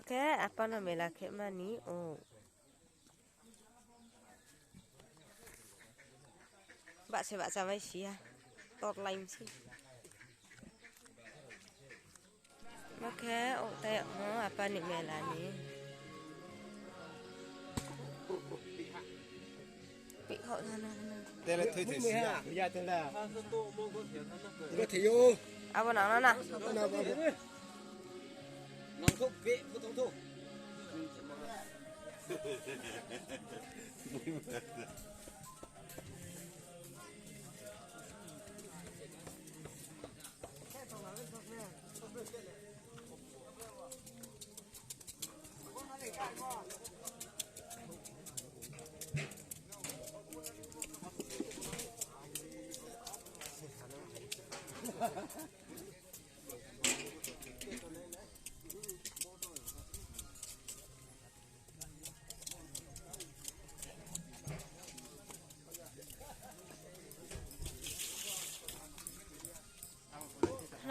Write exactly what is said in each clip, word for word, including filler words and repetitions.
Khe apa no mela khe mani o. Bahse bahcha mai si ya. Tor lai msi. Bo khe o tai mo apa ni mela ni. Pi kho na na na. Tele thui thui si ya. Ya tele. Abo nang na na. Na ba. Nang thok pe, bu thong thok.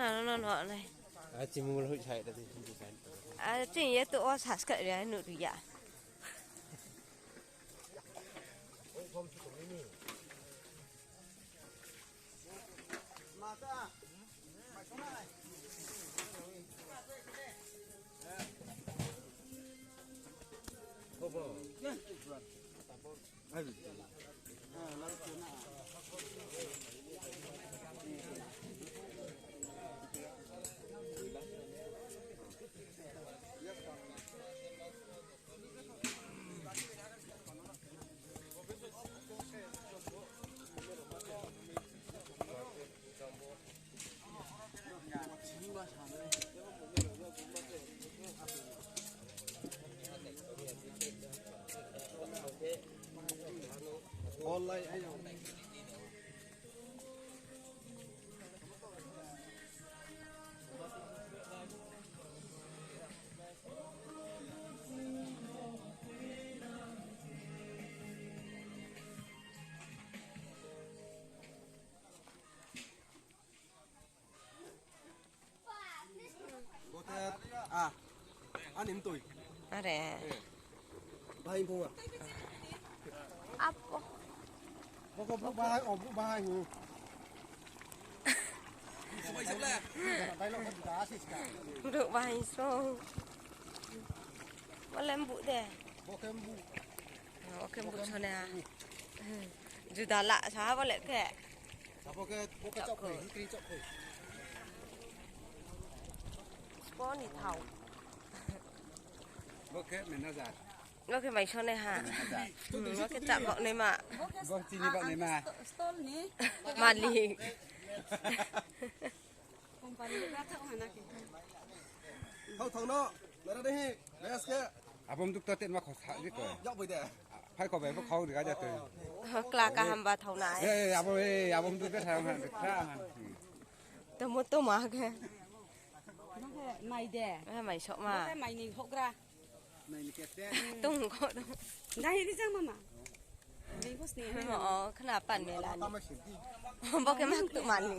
Na, na, na, na, na. A, chini mobile hoih sai ta di, hoih sai ta di. A, chini ye to o subscribe ri, nuh ri ya. Bo khe, a, ani mtoi. Are. Eh. Bahai phung a. Apo. Bo khe brouh bahai, o brouh bahai, hmm. Brouh bahai song. Bo le mbuh de. Bo khe mbuh. Bo khe mbuh sone ha. Juda la sa ha bo le khe. Abo khe, bo khe chokphoi, hikri chokphoi. Spo ni thao. Bo khe manager. Bo khe maisonaiha. Manager. Hmm, bo khe chah baohnaima. Bo chini baohnaima. Stall ni. Malik. Company ni bathak hana khe. Thao thao no, nara dehi, bias khe. Abo mduk to tetma khosah di ko. Yak bai de. Phai ko bai bo khau ri ga ja tui. Kla kaham ba thao nai. Eh, abo, eh, abo mduk de thang han, thang han. Tomo toma khe. Mai de. Eh, mai sok ma. Mai ni hokgra. Tong ko tong. Dai ri jang mama. Dai bos ni. Mo, khna pan mela ni. Bo khe mak tu mani.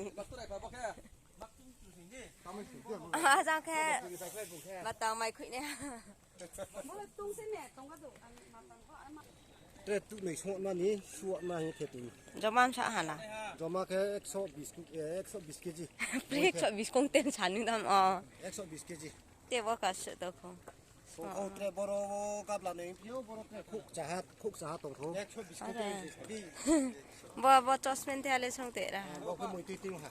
Ajang khe matang mai khui ne. Tre tu noi sot mani, suat ma hi khe tu. Joma msa hala. Joma khe ekso bis, eh, ekso bis kg. Pre ekso bis kong ten sani dam o. Ekso bis kg. Te bo ka se to kho. Tong kho tre boro gabla nei phi o, boro tre khuk chaha, khuk chaha tong kho. Are. Bo, bo chosmen the ale song te ra. Bo khe moi tui tui ha.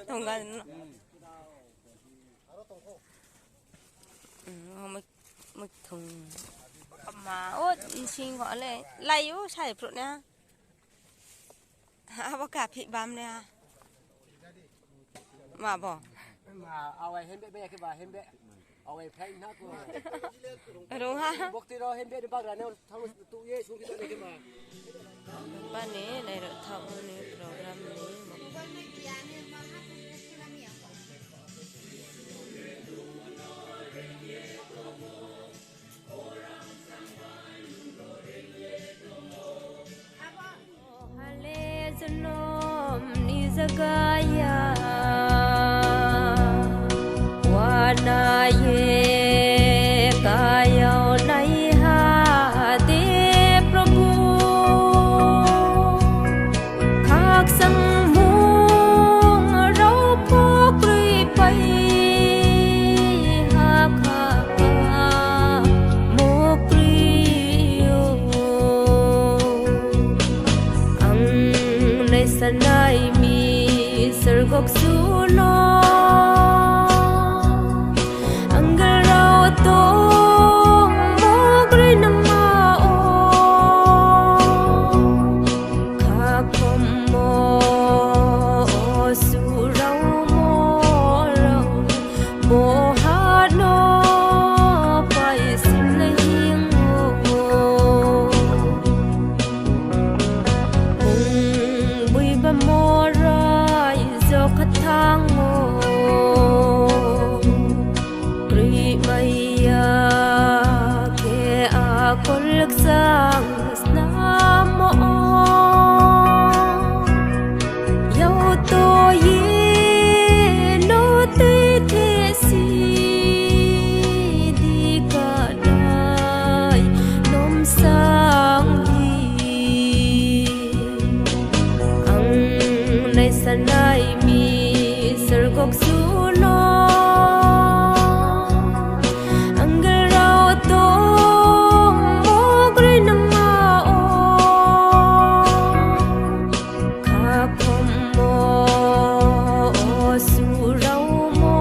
Tong ga no. Hmm, mo, mo thong. Ma, o, sing ko le. Lai o, sai pro na. Abo kaphi bam ne. Ma bo. Ma, awai hembe be ke ba hembe. Awai phai na ko. Rung ha. Bokti ro hembe de bagra ne thang tu ye sung kita ne ke ma. Pani lai ro thau ni program ni. Hale jonom ni zaga ya. Sorgo ksu no angel rao tongmo kroi nama o, khakhommo o su rao mo rao, bo ha no pai sin le hing o. Ong boi ba mo raijo khathang o, kroi mai ya khe akol kchang snam o. Yagto ye no tuithe si di kanai nom sang di. Ang naisanai mi sorgo ksu no angel rao tongmo kroi nama o, khakhommo o su rao mo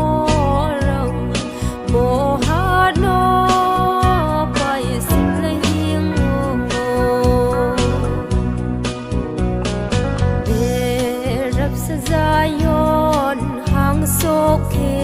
rao, bo ha no pai sin le hing o. Berapsa Zion hangso khe